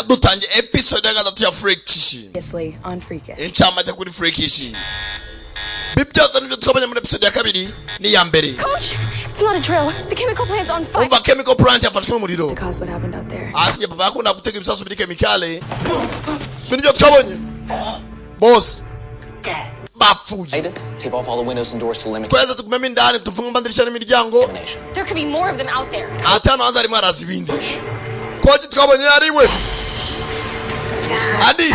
Dutangiye episode ya gatatu ya Freakish. Previously on Freakish. Incamake kuri Freakish, ibi byose nibyo twabonye muri episode ya kabiri n'iya mbere. Coach, it's not a drill. The chemical plant's on fire. Umva, chemical plant yafashwe n'umuriro. Because what happened out there. Ati papa yakunda gutega ibisasu biri chemical. Ibi nibyo twabonye, bose bapfuye. Tape off all the windows and doors to limit Twese tugumemo indani, tufunge amadirishya n'imiryango. contamination. There could be more of them out there. Ati hano hanze harimo haraza ibindi. Coach twabonye yariwe andi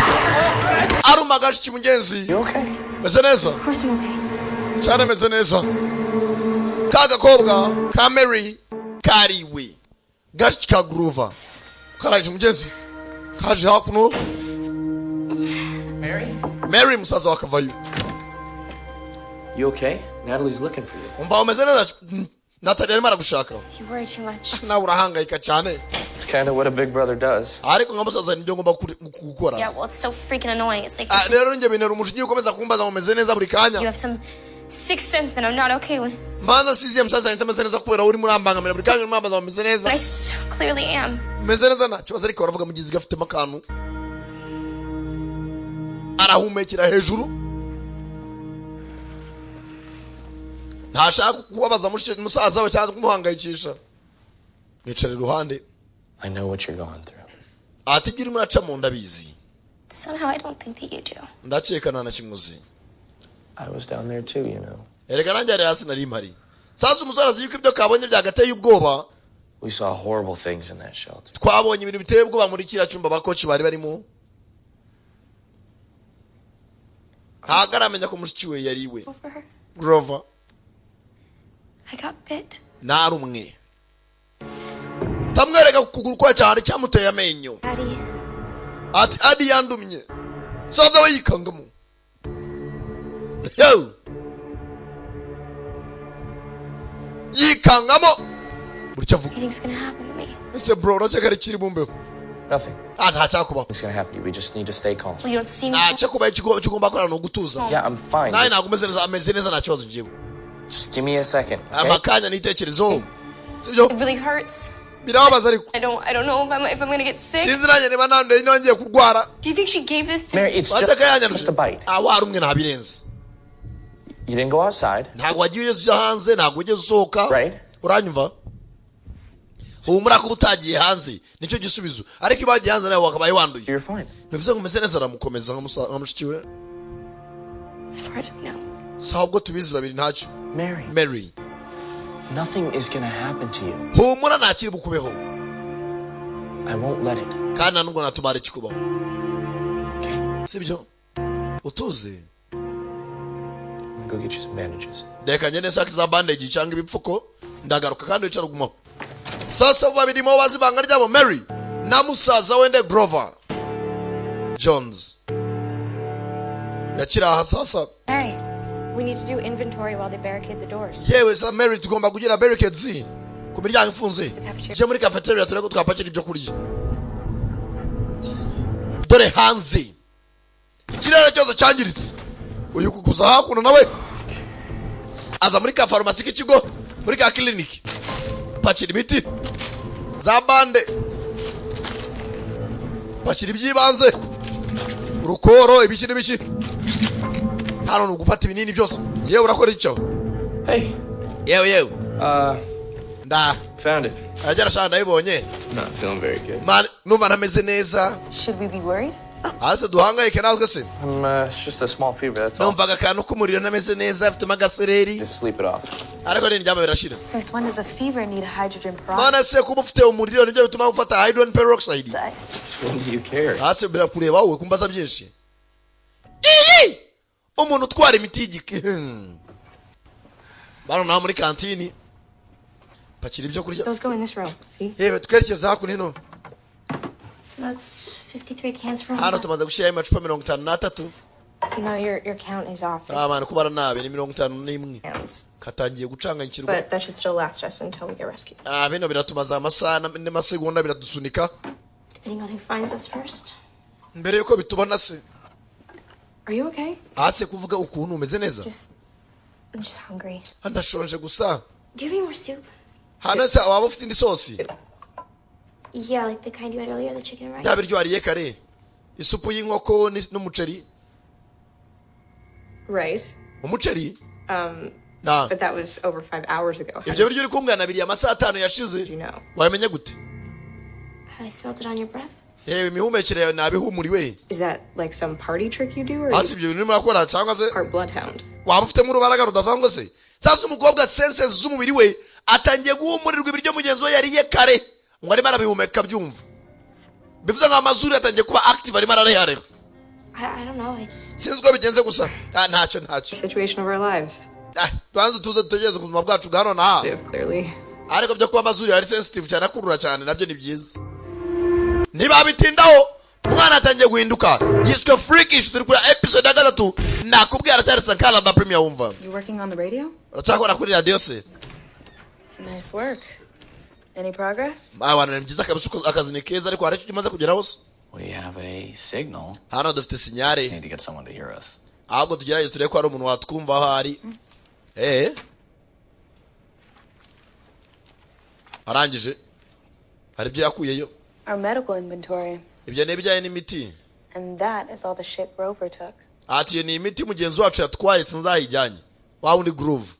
aruma gashiki mugenzi. You okay? Meze neza. Of course I'm okay. Cyane, meze neza. Ka gakobwa ka Mary kariwe, gashiki ka Grover karaje mugenzi, kaje hakuno. Mary? Mary, musaza wa akavayo. You okay? Natalie's looking for you. Umva, umeze neza? Natalie arimo aragushaka. You worry too much. Nawe urahangayika cyane. It's kind of what a big brother does. Ariko nka musaza nibyo ngomba gukora. Yeah, well, it's so freaking annoying. It's like Ah, rero njye bintera umujinya ukomeza kumbaza ngo umeze neza buri kanya. you have some sixth sense that I'm not okay when Mbanza siziye musaza ahita ameze neza kubera urimo urambangamira buri kanya, urimo urambaza ngo umeze neza. I so clearly am. Umeze neza, nta kibazo. Ariko baravuga mugizi gafitemo akantu, arahumekera hejuru, ntashaka kubabaza musaza we cyangwa kumuhangayikisha, mwicara iruhande. I know what you're going through. Ati ibyo urimo uracamo ndabizi. Somehow I don't think that you do. Ndakeka nta na kimwe uzi. I was down there too. Erega nanjye hari hasi nari mpari. Sasa umusore azi yuko ibyo kabonye byagateye ubwoba. We saw horrible things in that shelter. Twabonye ibintu biteye ubwoba muri kiriya cyumba ba coach bari barimo. Ntabwo aramenya ko mushiki we yari iwe. Over her. Grover. I got bit. Narumwe, tamwereka ku kuguru kwa cyane cyamuteye amenyo. Daddy. Ati Adi yandumye. Saza we yikangamo. Yo, yikangamo buri cyo avuga. What do you think's gonna happen to me? Ese bro, urakeka ari kiri bumbeho? Nothing. Ah, nta cyakubaho. It's gonna happen to you. We just need to stay calm. Well, you don't seem. Nta cyakubaho, icyo ugomba gukora ni ugutuza. Yeah, I'm fine. Nawe ntabwo umeze neza? Ameze neza, nta kibazo njyewe. Just give me a second. Okay? Amakanya nitekerezo, sibyo? It really hurts. Birababaza ariko. I don't know if I'm gonna get sick. Sinzi nanjye niba nanduye, nongeye kurwara. Do you think she gave this to Mary, me? it's just, Wateka yanyanduje. just a bite. Ah, warumwe, ntabirenze. You didn't go outside. Ntabwo wagiye ugeze ujya hanze, ntabwo wigeze usohoka. Right. Uranyumva? Humura, kuba utagiye hanze nicyo gisubizo, ariko iyo bagiye hanze nawe wakabaye wanduye. You're fine. Bivuze ngo umeze neza. Aramukomeza nka mushiki we. As far as we know. Si ahubwo tubizi babiri, ntacyo. Mary, Mary, nothing is gonna happen to you. Humura, ntakiri bukubeho. I won't let it. Kandi nta nubwo natuma hari ikikubaho. Okay? Sibyo, utuze. I'm gonna go get you some bandages. Reka ngende nshaka za bandage cyangwa ibipfuko, ndagaruka. Kandi wicara ugumaho. Sasa babirimo bazi ibanga ryabo, Mary na musaza wende Grover Jones yakiri aha sasa. Mary. We need to do inventory while they barricade the doors. Yewe sa Mary, tugomba kugira barricades ku miryango ifunze, tujye muri cafeteria turebe ko twapakira ibyo kurya. Dore hanze ikirere cyose cyangiritse. Uyu kukuza hakuno nawe aza muri ka farumasi k'ikigo, muri ka kiliniki, pakira imiti za bande, pakira iby'ibanze, urukoro, ibiki n'ibiki. Hano ni ugufata ibinini byose. Yewe, urakora icyo? Hey, Yewe, yewe. Nda found it. Agera shana, ndabibonye. I'm not feeling very good. Man, numva ntameze neza. Should we be worried? Hasi duhangayike natwe se? I'm, it's just a small fever, that's all. Numvaga akantu k'umuriro, ntameze neza, afitemo agasereri. Just sleep it off. Ariko nindyama birashira. Since when does a fever need hydrogen peroxide? None se kuba ufite umuriro nibyo bituma ufata hydrogen peroxide? Since when do you care? Hasi birakureba wowe kumbaza byinshi? Iyi umuntu utwara imiti y'igike. Bano naho muri kantini pakira ibyo kurya. Those go in this row. See? Yewe, twerekeza hakuno hino. So that's 53 cans for all Hano of us. tumaze gushyiraho amacupa 53. No, your count is off. Ah man, kubara nabi, ni 51. Cans. Katangiye gucanganyikirwa. But that should still last us until we get rescued. Ah, bino biratumaza amasaha n'amasegonda, biradusunika. Depending on who finds us first. Mbere yuko bitubona se. Are you okay? Hasi kuvuga ukuntu umeze neza? Just, I'm just hungry. Ndashonje gusa. Do you have any more soup? Hano se waba ufite indi sosi? Yeah, like the kind you had earlier, the chicken and rice. Bya biryo wariye kare, isupu y'inkoko n'umuceri. Right. Umuceri na But that was over 5 hours ago. How Ibyo biryo uri kumbwira nabiriye amasaha 5 yashize. did you know? Wamenya gute? I smelled it on your breath. Yewe, imihumekere yawe nabihumuriwe. Is that like some party trick you do, or are Hasi you ibyo bintu urimo urakora, cyangwa se part bloodhound? Waba ufitemo urubaraga rudasanzwe se? Sasa umukobwa senses z'umubiri we atangiye guhumurirwa ibiryo mugenzi we yariye kare, ngo arimo arabihumeka byumva, bivuze ngo amazuru yatangiye kuba active, arimo ararehareha. I don't know. I Sinzi uko bigenze gusa. Ah, ntacyo, ntacyo. Situation of our lives. Ah, tubanze tuze dutegereze ku buzima bwacu bwa none aha. Live, clearly. Ariko byo kuba amazuru yari sensitive cyane, akurura cyane, nabyo ni byiza. Niba bitindaho, umwana atangiye guhinduka, yiswe Freakish. Turi kuri episode ya gatatu, nakubwira aracyari Sankara da Premier wumva. You working on the radio? Uracyakora kuri radiyo se? Nice work. Any progress? Abantu, ni byiza kabisa, uko akazi ni keza, ariko hari icyo umaze kugeraho se? We have a signal. Hano dufite signal. Need to get someone to hear us. Ahubwo tugerageze turebe ko hari umuntu watwumva aho ari. Arangije hari ibyo yakuyeyo. Our medical inventory. Ibyo ni ibijyanye n'imiti. And that is all the shit Grover took. Ati iyo ni imiti mugenzi wacu yatwaye, sinzayijyanye, wa wundi Groove.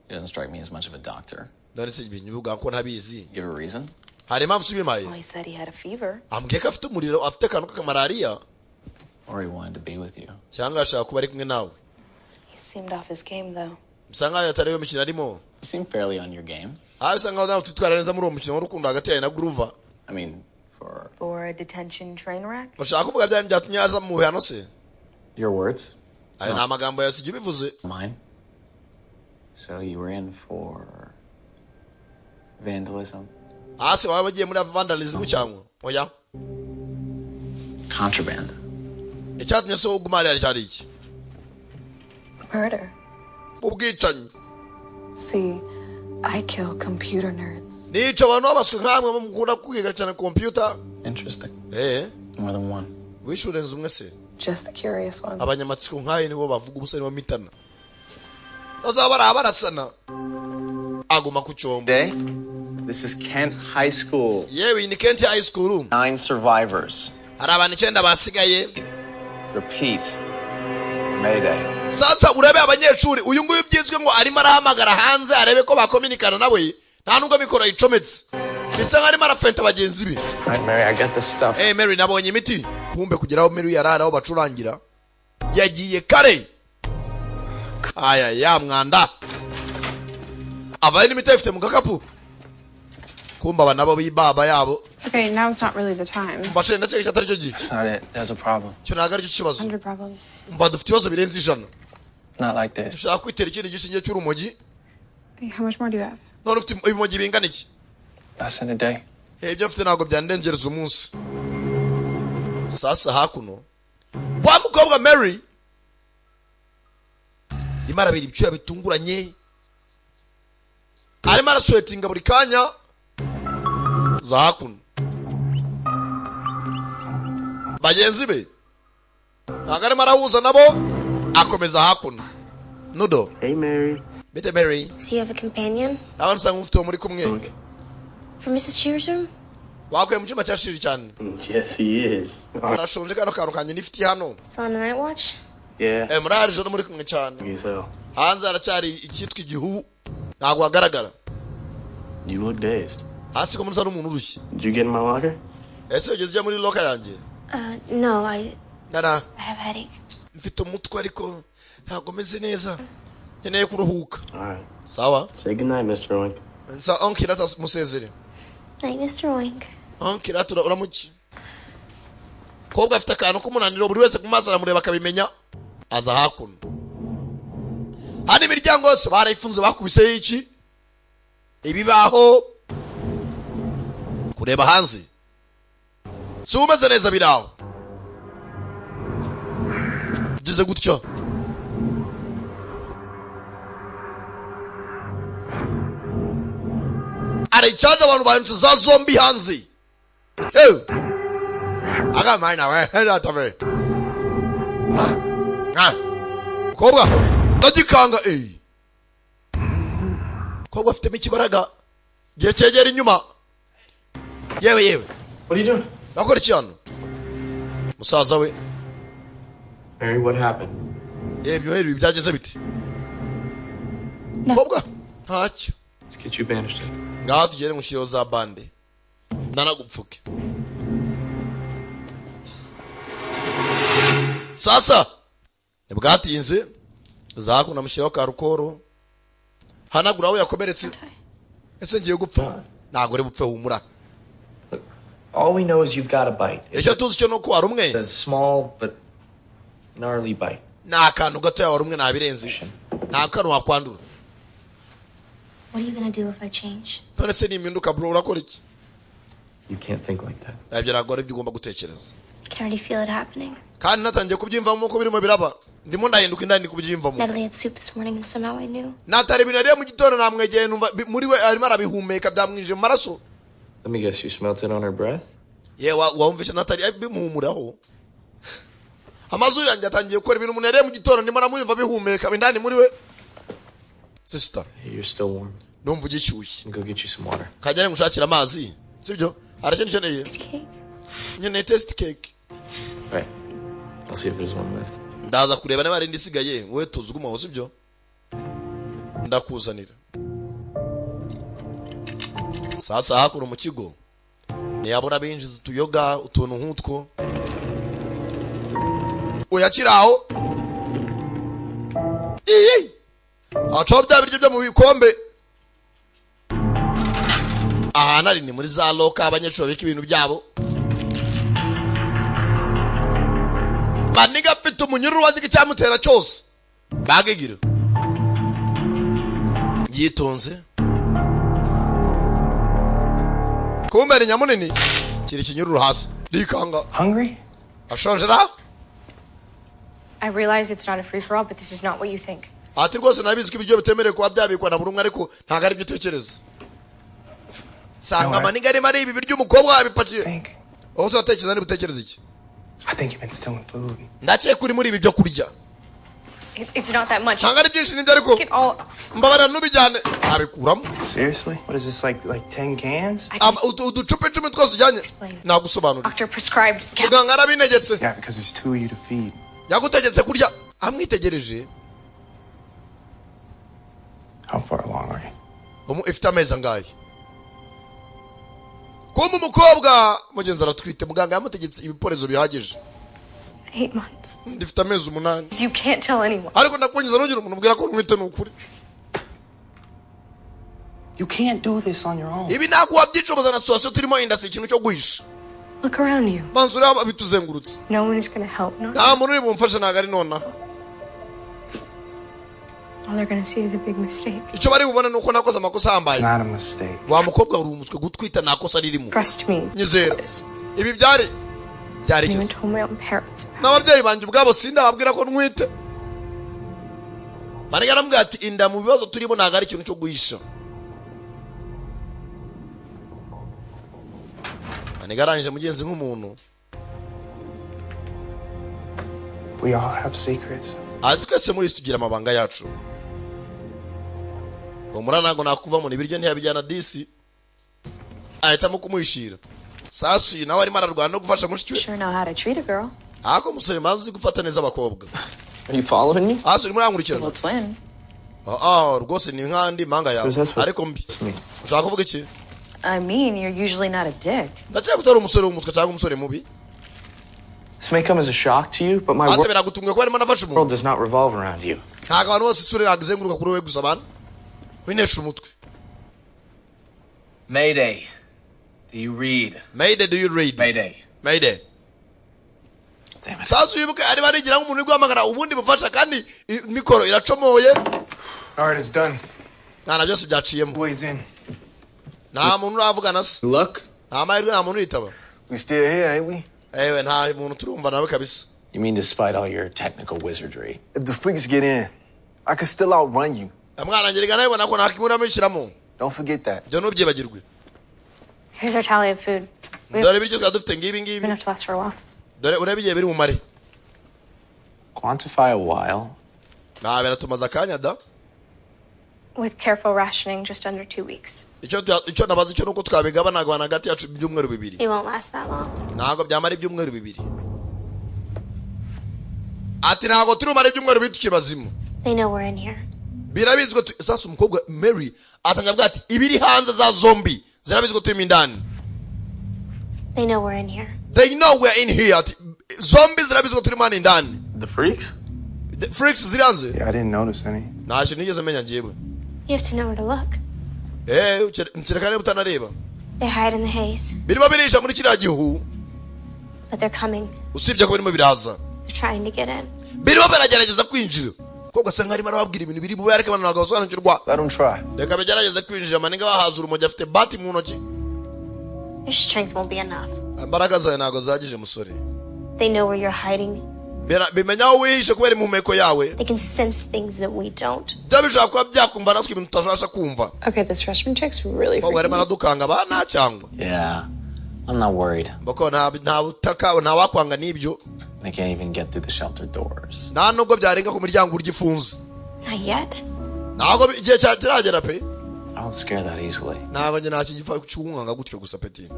He doesn't strike me as much of a doctor. None se ibintu bivuga ko ntabizi? Give a reason? Hari impamvu ubimpaye? Well, he said he had a fever. Ambwiye ko afite umuriro, afite akantu k'akamalariya. Or he wanted to be with you. Cyangwa ashaka kuba ari kumwe nawe. He seemed off his game, though. Bisa nkaho atari yo mikino arimo. You seem fairly on your game. Aho bisa nkaho nawe utitwara neza muri uwo mukino w'urukundo hagati yawe na Groove. I mean, for For a detention train wreck? Bashaka kuvuga bya bintu byatumye aza mu bihano se? Your words, Ayo ni amagambo yasigaye ubivuze. Mine. So you were in for vandalism, Hasi waba bagiye muri vandalism cyangwa oya? Contraband. Icyatumye se uguma hariya cyari iki? Murder. Ubwicanyi. See, I kill computer nerds. Nica abantu babaswe nkamwe mukunda kwiga cyane computer. Interesting. Eh. More than one. Wishe urenze umwe se? Just the curious ones. Abanyamatsiko nkayo nibo bavuga ubusa, nibo mitana bazaba bari barasana, aguma ku cyombo. Day. This is Kent High School. Yewe, iyi ni Kent High School. 9 survivors. Hari abantu 9 basigaye. Repeat. Mayday. Sasa urabe abanyeshuri, uyu nguyu byizwe ngo arimo arahamagara hanze arebe ko bakominikana nawe, nta nubwo mikoro yicometse, bisa nkaho arimo arafenta bagenzi be. All right, Mary, I got the stuff. Hey Mary, nabonye imiti. Kumbe kugera aho Mary yarara, aho bacurangira, yagiye kare. Aya ya mwanda avaye n'imiti ayifite mu gakapu. Kumbe aba nabo b'ibaba yabo. Okay, now's not really the time. Mbacire, ndetse icyo atari cyo gihe. That's not it. There's a problem. Icyo ntabwo aricyo kibazo. 100 problems. Mba dufite ibibazo birenze 100. Not like this. Ushaka kwitera ikindi gishinge cy'urumogi? Hey, how much more do you have? None ufite ibimogi bingana iki? Less than a day. Eh, ibyo mfite ntabwo byandengereza umunsi. Sasa hakuno wa mukobwa Mary arimo arabira ibyuya bitunguranye, arimo araswetinga buri kanya. Za hakuno bagenzi be ntabwo arimo arahuza nabo, akomeza hakuno nudo. Hey, Mary. Bite Mary. So you have a companion? Nawe usanga ufite uwo muri kumwe. From Mrs. Shearer's room? Wakuye mu cyumba cya shiri cyane. Yes, he is. Arashonje, kano kantu kanjye nifitiye hano. Still on the night watch? Yeah. Eh, muri hari joro muri kumwe cyane. As hell. Hanze haracyari icyitwa igihu, ntabwo hagaragara. You look dazed. Hasi ko musa n'umuntu urushye. Did you get in my locker? Ese ugeze ujya muri locker yanjye? No, I Nara. I have a headache. Mfite umutwe, ariko ntabwo meze neza, nkeneye kuruhuka. All right. Sawa. Say goodnight, Mr. Oink. Nsa onki rata musezere. Night, Mr. Oink. Onki rata uramuki. Kobwa afite akantu k'umunaniro, buri wese ku maso aramureba akabimenya. Aza hakuno hano, imiryango yose barayifunze, bakubiseho iki ibibaho, kureba hanze si umeze neza, biraho ugeze gutyo aricaje, abantu bahindutse za zombie hanze. Hey! Akamana we natave ah mukobwa ndagikanga. Eh, mukobwa afitemo ikibaraga, gihe cyegera inyuma. Yewe yewe. What are you doing? Nakora iki hano? Musaza we. Mary, what happened? Yewe ibi byageze biti? Mukobwa ntacyo. Let's get you bandaged. Ngaho tugere mu shiro za bande. Ndanagupfuke. Sasa ntibwatinze zakunda mushyiraho ka rukoro hanagura aho yakomeretse. Ese ngiye gupfa? Ntabwo uri bupfe, humura. All we know is you've got a bite. Icyo tuzi cyo nuko wari umwe. It's a small but gnarly bite. Ni akantu gato wari umwe ntabirenze. Nta kantu wakwandura. What are you gonna do if I change? None se nimpinduka bro urakora iki? You can't think like that. Ibyo ntabwo ari ibyo ugomba gutekereza. I can already feel it happening. Kandi natangiye kubyiyumvamo ko birimo biraba. Ndimo ndahinduka indani ndi kubyiyumvamo. Natalie had soup this morning and somehow I knew. Natari ibintu yariye mu gitondo namwegeye numva muri we arimo arabihumeka byamwinjiye mu maraso. Let me guess, you smelt it on her breath? Yewe wumvishe Natali bimuhumuraho. Amazuru yanjye atangiye gukora ibintu umuntu yariye mu gitondo ndimo namwumva bihumeka indani muri we. Sister, you're still warm. Ndumva ugishyushye. Go get you some water. Kajya ngushakira amazi. Sibyo? Haracyo nkeneye. Nkeneye test cake. Right. I'll see if there's one left. Ndaza kureba niba hari indi isigaye wowe tuzugumaho sibyo? Ndakuzanira. Sasa hakuno mu kigo ntiyabura binjiza utuyoga utuntu nk'utwo uyakiraho iyi acaho bya biryo byo mu bikombe. Ahantu ari ni muri za loka abanyeshuri babika ibintu byabo. Maniga afite umunyururu wazi icyamutera cyose bagigira yitonze. Kumbe ni nyamunini kiri kinyururu hasi rikanga. Hungry? Ashonje ra? I realize it's not a free for all, but this is not what you think. Ati rwose nabizi ko ibiryo bitemerewe kuba byabikwa na buri umwe ariko ntago ari byo utekereza. Sanga maniga arimo ari ibi biryo umukobwa yabipakiye. Wowe uzatekereza niba utekereza iki? I think you've been stealing food. Ndakeka uri muri ibi byo kurya. It's not that much. Ntago ari byinshi nibyo ariko. Mbabara nubijyane abikuramo. Seriously? What is this like 10 cans? Uducupa 10 twose ujyanye. Nagusobanurira. Doctor prescribed. Muganga arabinegetse. Yeah, because there's 2 of you to feed. Yagutegetse kurya amwitegereje. How far along are you? Ifite amezi angahe? Kumbe umukobwa mugenzi aratwite muganga yamutegetse ibiporezo bihagije. 8 months. Ndifite amezi 8. You can't tell anyone. Ariko ndakunyuza nugira umuntu ubwira ko ntwite nukuri. You can't do this on your own. Ibi ntabwo wabyishoboza na situation turimo inda si ikintu cyo guhisha. Look around you. Manzuri aba bituzengurutse. No one is going to help. No. Nta muntu uri bumfashe ntago ari nona. All they're going to see is a big mistake. Icyo bari bubone nuko nakoze amakosa ahambaye. Not a mistake. Wa mukobwa uri umuswe gutwita nta kosa ririmo. Trust me. Nyizera. Ibi byari byari n'ababyeyi banjye ubwabo sindababwira ko ntwite. Mariya aramubwira ati inda mu bibazo turimo ntago ari ikintu cyo guhisha. Maniga arangije mugenzi nk'umuntu. We all have secrets. Ati twese muri tugira amabanga yacu. Humura ntago nakuvamo ibiryo ntiyabijyana disi. Ahitamo kumuhishira. Sasu nawe arimo ararwana no gufasha mushiki we. Sure know how to treat a girl. Ako musore manzi uzi gufata neza abakobwa. Are you following me? Aso urimo urankurikirana. Twin. Ah, rwose ni nkandi manga yawe. Ariko mbi. Ushaka kuvuga iki? I mean, you're usually not a dick. Ndakeka utari umusore w'umuswa cyangwa umusore mubi. This may come as a shock to you, but my Ase biragutunguye ko arimo anafasha umuntu. world does not revolve around you. Ntabwo abantu bose isura ntabwo kuri wowe gusa abantu. Winesha umutwe. Mayday. Do you read? Mayday, do you read? Mayday. Mayday. Sasa wibuke ari barigira nk'umuntu uri guhamagara ubundi bufasha kandi mikoro iracomoye. All right, it's done. Nta na byose byaciyemo. Boys in. Nta muntu uravugana se. Luck. Nta mahirwe nta muntu uritaba. We still here, ain't we? Ewe nta muntu turumva nawe kabisa. You mean despite all your technical wizardry? If the freaks get in, I could still outrun you. Mwana ngerega nawe ubona ko nta kimwe uramushyiramo. Don't forget that. Ibyo ntubyibagirwe. Here's our tally of food. We Dore ibiryo twari dufite ngibi ngibi. enough to last for a while. Dore urebe igihe biri bumare. Quantify a while. Nta biratumaze akanya da. With careful rationing, just under 2 weeks. Icyo nabaza icyo nuko twabigabana hagati yacu ibyumweru 2. It won't last that long. Ntabwo byamara ibyumweru 2. Ati ntabwo turumara ibyumweru 2 tukiri bazima. They know we're in here. Birabizi ko sasa umukobwa Mary atangira avuga ati ibiri hanze za zombie zirabizi ko turimo indani. They know we're in here. They know we're in here. Ati zombie zirabizi ko turimo hano indani. The freaks? The freaks ziri hanze. Yeah, I didn't notice any. Nta kintu nigeze menya njyewe. You have to know where to look. Eh, kereka niba utanareba. They hide in the haze, Birimo birisha muri kiriya gihu. but they're coming. Usibye ko birimo biraza. They're trying to get in. Birimo biragerageza kwinjira. Kobwa asa nkaho arimo arababwira ibintu biri bube, ariko abantu ntabwo basobanukirwa. Let them try. Reka bigerageze kwinjira. Maninga bahaza urumogi, afite bati mu ntoki. Your strength won't be enough. Imbaraga zawe ntabwo zihagije, musore. They know where you're hiding. Bimenya aho wihishe kubera impumeko yawe. They can sense things that we don't. Byo bishobora kuba byakumva natwe ibintu tutabasha kumva. Okay, this freshman chick's really Kobwa arimo freaking me. aradukanga ba nta cyangwa. Yeah. I'm not worried. Bako nta butaka, nta wakwanga n'ibyo. They can't even get through the shelter doors. Nta nubwo byarenga ku miryango urya ifunze. Not yet. Ntabwo igihe kiragera pe. I don't scare that easily. Ntabwo njye nta kintu gipfa kunkanga gutyo gusa, peti.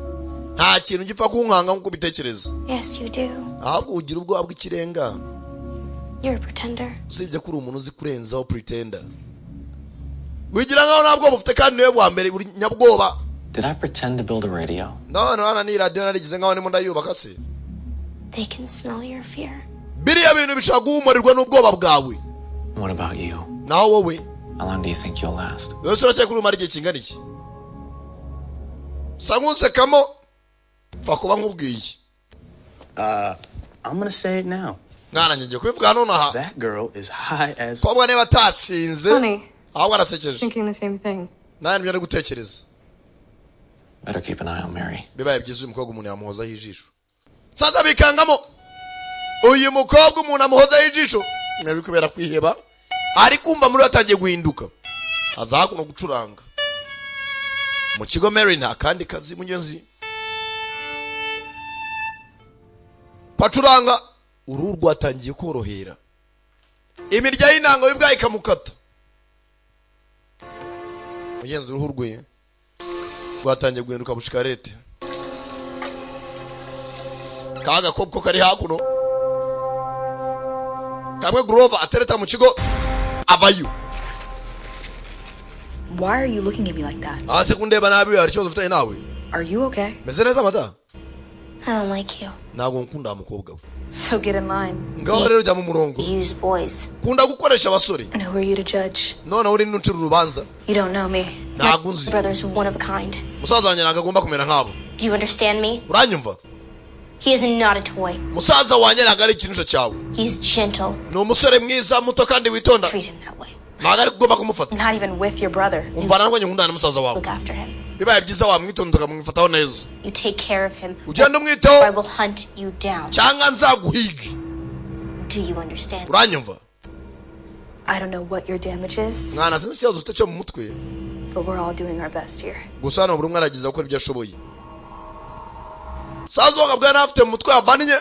Nta kintu gipfa kunkanga nk'uko ubitekereza. Yes, you do. Ahubwo ugira ubwoba bw'ikirenga. You're a pretender. Usibye ko uri umuntu uzi kurenzaho, pretender. Wigira nkaho nta bwoba ufite kandi niwe wa mbere uri nyabwoba. Did I pretend to build a radio? None hano ni radiyo narigize nkaho ndimo ndayubaka se? They can smell your fear. Biriya bintu bishobora guhumurirwa n'ubwoba bwawe. What about you? Naho wowe? How long do you think you'll last? Wese uracyari umara igihe kingana iki? Sa nk'usekamo, pfa kuba nkubwiye. I'm gonna say it now. Mwana, ngiye kubivuga nonaha. That girl is high as. Kobwa niba atasinze. Funny. Ahubwo arasekeje. Thinking the same thing. Nawe nibyo ari gutekereza. Better keep an eye on Mary. Bibaye byiza uyu mukobwa umuntu yamuhozaho ijisho. Sasa bikangamo uyu mukobwa umuntu amuhozaho ijisho Mary kubera kwiheba, ari kumva muri we atangiye guhinduka, aza hakuno gucuranga mu kigo. Mary nta kandi kazi mugenzi kwacuranga, uruhu rwatangiye korohera, imirya y'inanga y'ubwayo ikamukata. Mugenzi, uruhu rwe rwatangiye guhinduka bushikarete. Ka gakobwa kari hakuno kamwe Grover atereta mu kigo abayo. Why are you looking at me like that? Hasi kundeba nabi, hari ikibazo ufitanye nawe? Are you okay? Meze neza, mada? I don't like you. Ntabwo nkunda wa mukobwa we. So get in line. Ngaho rero jya mu murongo. Use boys. Kunda gukoresha abasore. And who are you to judge? Noneho uri nuncira urubanza? You don't know me. Ntabwo unzi. Brother's one of a kind. Musaza wanjye ntabwo agomba kumera nk'abo. Do you understand me? Uranyumva? He is not a toy. Musaza wanjye ntabwo ari ikinisho cyawe. He's gentle. Ni umusore mwiza, muto kandi witonda. Treat him that way. Ntabwo ari kugomba kumufata. Not even with your brother. Umva, ntabwo nkundana na musaza wawe. Look after him. Bibaye byiza wamwitonda ukamwifataho neza. You take care of him. Ugenda umwitaho. Or I will hunt you down. Cyangwa nzaguhige. Do you understand? Uranyumva? I don't know what your damage is, Mwana, sinzi ikibazo ufite cyo mu mutwe, but we're all doing our best here. gusa hano buri umwe aragiza gukora ibyo ashoboye. Saza bwa yari afite mu mutwe yabannye.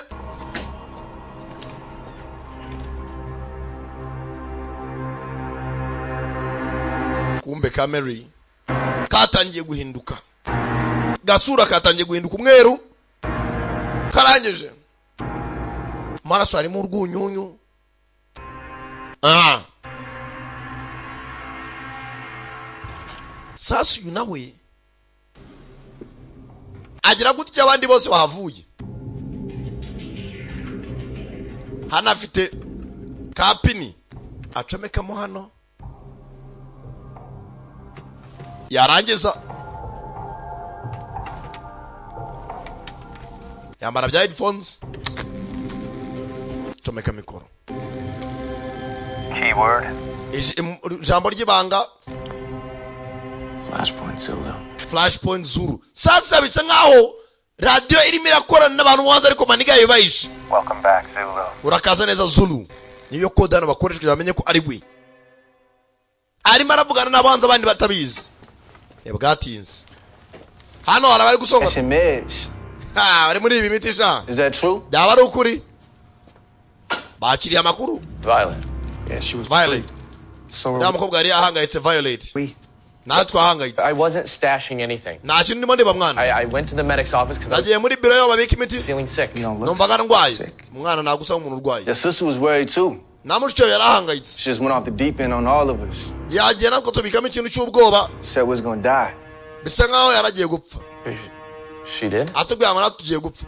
Kumbe ka Mary katangiye guhinduka, gasura katangiye guhinduka umweru, karangije amaraso harimo urwunyunyu. Ah, sasa uyu nawe agira gutya, abandi bose bahavuye. Hano afite ka pini acomekamo hano, yarangiza yambara bya headphones, comeka mikoro. Keyword. Ijambo ry'ibanga. Flashpoint Zulu. Flashpoint Zulu. Sasa bisa nkaho radiyo irimo irakorana n'abantu waza, ariko maniga yayo bayishe. Welcome back, Zulu. Urakaza neza, Zulu. Niyo kode hano bakoresha kugira bamenye ko ari we arimo aravugana n'abanza, abandi batabizi. Bwatinze, hano hari abari gusonga. That's your meds. Ha, bari muri ibi miti sha. Is that true? Byaba ari ukuri bakiriye amakuru? Violet. Yeah, she was Violet. So Uriya mukobwa yari ahangayitse, Violet. Natwe twahangayitse. I wasn't stashing anything. Nta kintu ndimo ndeba, mwana. I went to the medic's office because I was Nagiye muri biro y'aho babika imiti. feeling sick. Numvaga ndwaye, umwana. Ntabwo usa nk'umuntu urwaye. Your sister was worried too. Na mushiki we yari ahangayitse. She just went off the deep end on all of us. Yagiye, natwe tubikamo ikintu cy'ubwoba. Said we was gonna die. Bisa nkaho yaragiye gupfa. She did? Atubwira ngo natwe tugiye gupfa.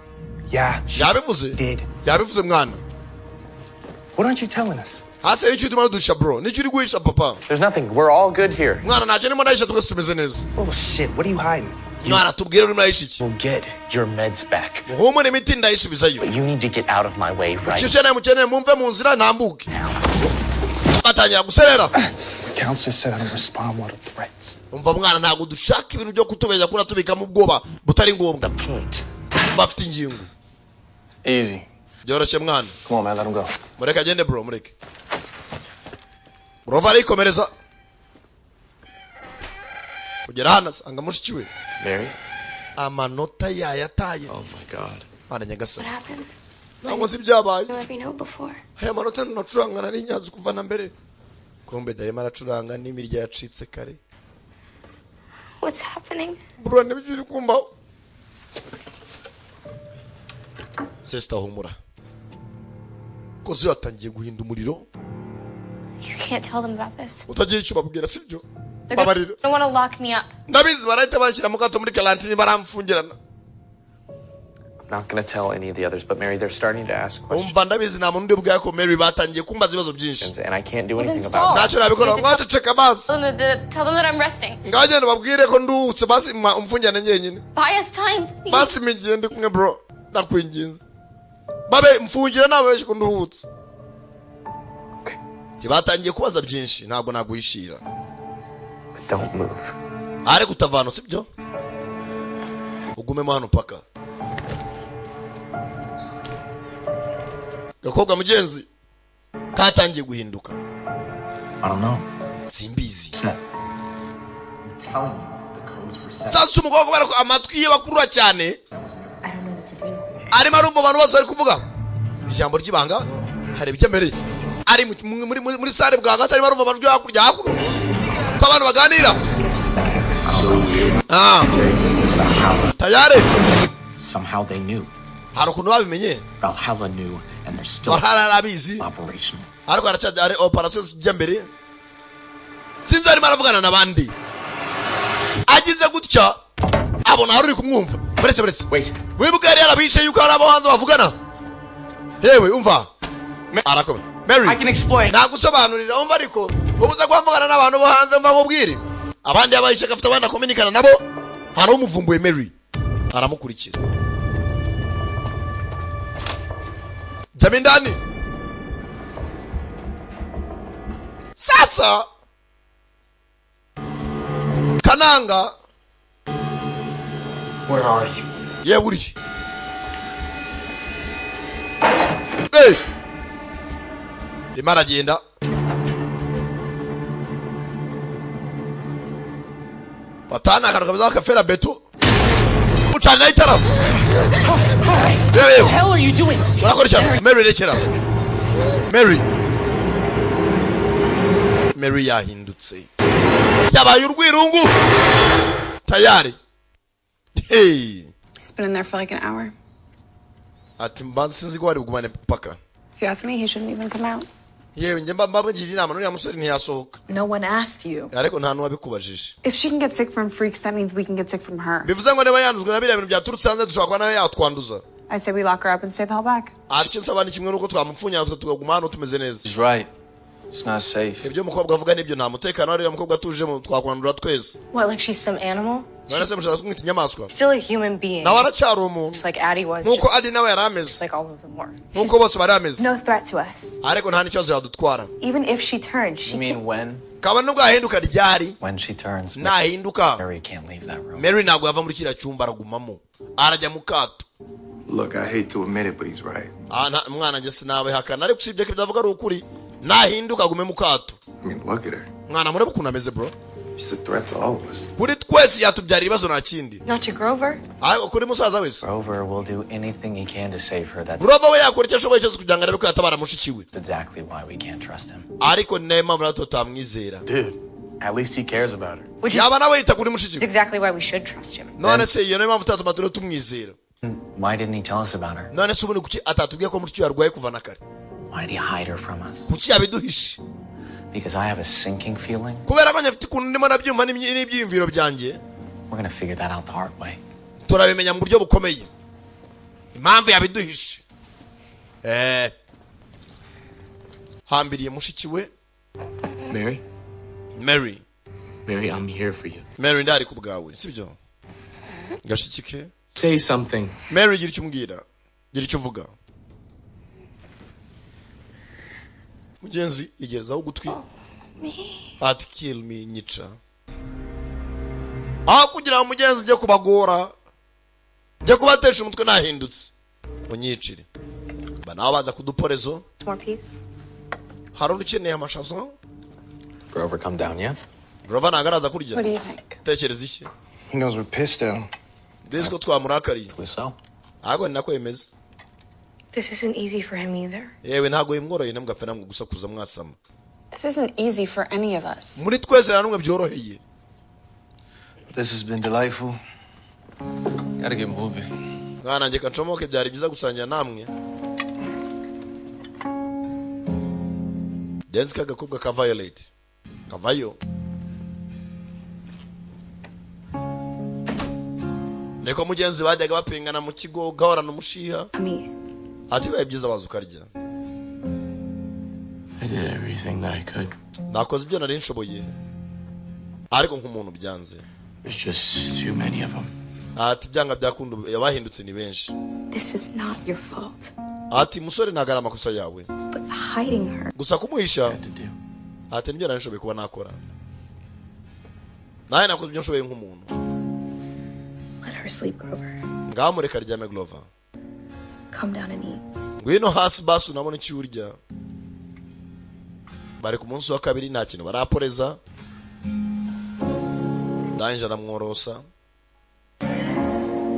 Yeah, she Yabivuze. did. Yabivuze, mwana. What aren't you telling us? Hasi hari icyo urimo duhisha, bro, nicyo uri guhisha, papa. There's nothing. We're all good here. Mwana, ntacyo ndimo ndahisha, twese tumeze neza. Oh shit, what are you hiding? Mwana, tubwire, urimo urahisha iki? We'll get your meds back. Muhumure, imiti ndayisubizayo. But you need to get out of my way right Icyo ukeneye, mukeneye mumve mu nzira ntambuke. Batangira guserera. The counselor said I don't respond well to threats. Umva mwana, ntabwo dushaka ibintu byo kutubeshya, kuri tubikamo ubwoba butari ngombwa. the point. Bafite ingingo. Easy. Byoroshye, mwana. Come on, man, let him go. Mureke agende, bro, mureke. Rova arikomereza kugera hano asanga mushiki we. Mary? Amanota yayataye. Oh my God. Mana nyagasani! What happened? Ntabwo nzi ibyabaye. Know every note before. Aya manota nacuranga nari nyazi kuva na mbere. Kumbe darimo aracuranga n'imirya yacitse kare. What's happening? Bro, nibyo uri kumva? Sister, humura. Kozi yatangiye guhinda umuriro. You can't tell them about this. Utagira icyo babwira, sibyo? They're Babarira. gonna want to lock me up. Ndabizi, barahita banshyira mu kato, muri karantini, baramfungirana. I'm not gonna tell any of the others, but Mary, they're starting to ask questions, Umva, ndabizi nta muntu undi bwawe ko Mary, batangiye kumbaza ibibazo byinshi. and I can't do Well, then anything about stall. it. Ntacyo nabikora, mwaceceka basi. Tell them that I'm resting. Ngaho genda babwire ko nduhutse basi, umfungirane njyenyine. Buy us time, please. Basi imigihe ndi kumwe, bro, ndakwinginze, babe mfungira nababeshye ko nduhutse. Batangiye kubaza byinshi, ntabwo naguhishira. But don't move. Ariko utavana, sibyo? Ugumemo hano paka. Gakobwa mugenzi katangiye guhinduka. I don't know. Simbizi. Set. I'm telling you, the codes were set. Sasa umukobwa, kubera ko amatwi ye bakurura cyane, I don't know what to do. Arimo arumva abantu bose bari kuvuga ijambo ry'ibanga. Hari ibyo mbere ari muri salle bwagati, arimo arumva amajwi hakurya hakuno ko abantu baganira. Ah, tayari. Somehow they knew. Hari ukuntu babimenye. Valhalla knew, and they're still Valhalla yarabizi. operational. Ariko haracyari hari operasiyo zijya mbere. Sinzi, arimo aravugana n'abandi. Agize gutya abona hari uri kumwumva. Buretse, buretse. Wait. Wibuke yari yarabicaye yuko hari abo hanze bavugana. Yewe, umva, arakomeye Mary. I can explain. Nagusobanurira, umva, ariko ubuze kuba mvugana n'abantu bo hanze. Mva mubwire, abandi yabahishe afite abandi akominikana nabo. Hari umuvumbuye, Mary aramukurikira. Jyamo indani. Sasa kananga. Where are you? Yewe, uriye? Hey! Rimwe aragenda fatana akantu kameze nk'akafera beto, ucaniraho itara. Yewe, yewe! Hell are you doing? Urakora ishyano, Mary, rekera. Mary, Mary yahindutse, yabaye urwirungu tayari. Hey! He's been in there for like an hour. Ati mbanza sinzi ko bari bugumane paka. If you ask me, he shouldn't even come out. Yewe, njye mba mbagira inama, n'uriya musore ntiyasohoka. No one asked you. Ariko nta n'uwabikubajije. If she can get sick from freaks, that means we can get sick from her. Bivuze ngo niba yanduzwe na biriya bintu byaturutse hanze, dushobora kuba nawe yatwanduza. I say we lock her up and stay the hell back. Ati icyo nsaba ni kimwe, nuko twamupfunyatwe tukaguma hano tumeze neza. He's right. It's not safe. Ibyo umukobwa avuga nibyo, nta mutekano. Hariya mukobwa atujemo twakwandura twese. What, like she's some animal? None se mushaka kumwita inyamaswa? Still a human being. Nawe aracyari umuntu. Just like Addie was. Nkuko Just Adi nawe yari ameze. like all of them were. Nkuko bose bari ameze. No threat to us. Ariko nta n'ikibazo yadutwara. Even if she turned, she You mean when? Kaba nubwo yahinduka ryari. When she turns, Nahinduka, Mary can't leave that room. Mary ntabwo yava muri kiriya cyumba, aragumamo, arajya mu kato. Look, I hate to admit it, but he's right. Ah, mwana, njye sinabihakana, ariko usibye ko ibyo avuga ari ukuri, nahinduka agume mu kato. I mean, look at her. Mwana, murebe ukuntu ameze, bro. She's a threat to all of us. Kuri twese yatubyara ibibazo, nta kindi. Not to Grover. Ariko kuri musaza wese. Grover will do anything he can to save her. That's Grover we yakora icyo ashoboye cyose kugira ngo arebe ko yatabara mushiki we. exactly why we can't trust him. Ariko ni nayo mpamvu natwe tutamwizera. Dude, at least he cares about her. Which is Yaba nawe yita kuri mushiki we. exactly why we should trust him. None se iyo niyo mpamvu tutatuma turiho tumwizera? Why didn't he tell us about her? None se ubundi kuki atatubwiye ko mushiki we yarwaye kuva na kare? Why did he hide her from us? Kuki yabiduhishe? Because I have a sinking feeling Kubera ko mfite ukuntu ndimo nabyumva n'ibyiyumviro byanjye. we're gonna figure that out the hard way. Turabimenya mu buryo bukomeye impamvu yabiduhishe. Hambiriye mushiki we. Mary? Mary. Mary, I'm here for you. Mary, ndari ku bwawe, sibyo gashiki ke? Say something. Mary, gira icyo umbwira, gira icyo uvuga. Mugenzi yegerezaho ugutwi ati: "Kill me, nyica." Aho kugira ngo mugenzi njye kubagora, njye kubatesha umutwe, nahindutse, unyicire. Ba nabo baza kuduporezo. More peas? Hari undi ukeneye amashazo? Grover come down yet? Grover ntabwo araza kurya. What do you think? Tekereza iki? He knows we're pissed at him. Mbizi ko twamurakariye. So? Ahubwo ni nako bimeze. This isn't easy for him either. Yewe, ntabwo bimworoheye, ntimugapfe namwe gusakuza mwasama. This isn't easy for any of us. Muri twese nta n'umwe byoroheye. This has been delightful. Gotta get moving. Mwana njye kancomoke, byari byiza gusangira namwe. Denzi k'agakobwa ka Violet kavayo, niko mugenzi bajyaga bapingana mu kigo, gahorana umushiha. Me. Ati bibaye byiza waza ukarya. I did everything that I could. Nakoze ibyo nari nshoboye, ariko nk'umuntu byanze. There's just too many of them. Ati byanga byakunda abahindutse ni benshi. This is not your fault. Ati musore, ntabwo ari amakosa yawe. But hiding her. Gusa kumuhisha, ati nibyo nari nshoboye kuba nakora, nawe nakoze ibyo nshoboye nk'umuntu. Let her sleep, Grover. Ngaho mureka aryame, Grover. Come down and eat. Ngwino hasi basi unabona icyo urya. Bari ku munsi wa kabiri, nta kintu baraporeza. Ndangije aramworosa.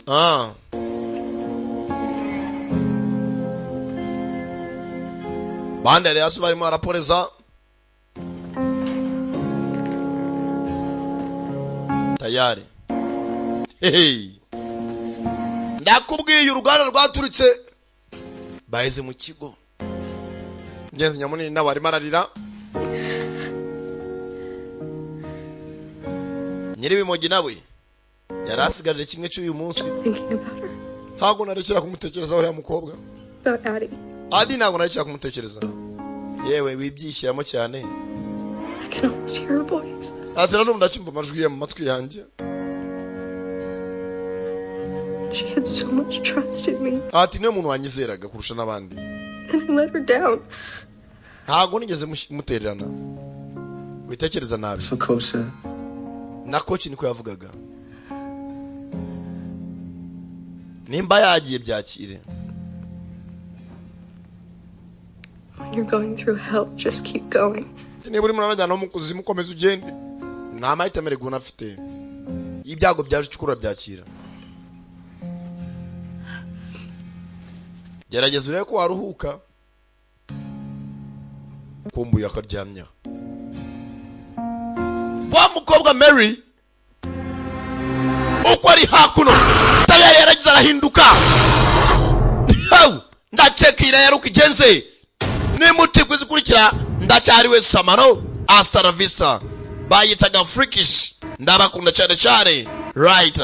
Ah, bandi ari hasi barimo baraporeza tayari. Hey. Ndakubwiye uruganda rwaturitse baheze mu kigo. Mugenzi nyamunini nawe arimo ararira. Nyir'ibimogi nawe yari asigaje kimwe cy'uyu munsi. Thinking about her. Ntabwo narekera kumutekereza uriya mukobwa. About Addie. Adi, ntabwo narekera kumutekereza. Yewe, wibyishyiramo cyane. I can almost hear her voice. Ati nanone ndacyumva amajwi ye mu matwi yanjye. She had so much trust in me. Ati niwe muntu wanyizeraga kurusha n'abandi. And I let her down. Ntabwo nigeze mutererana, witekereza nabi. So coach said. Na coach niko yavugaga, nimba yagiye byakire. When you're going through hell, just keep going. Niba urimo urajyana mu kuzimu, ukomeza ugende, nta mahitamo erega ubona afite. Ibyago byaje icyo ukora byakira, gerageza urebe ko waruhuka. Kumbuye akaryamya wa mukobwa Mary uko ari hakuno, tayari yaragize arahinduka. Hawu, ndakeka iyi yari uko igenze. Nimuti kwizikurikira ndacyari samano. Hasta la vista, bayitaga Freakish. Ndabakunda cyane cyane, right.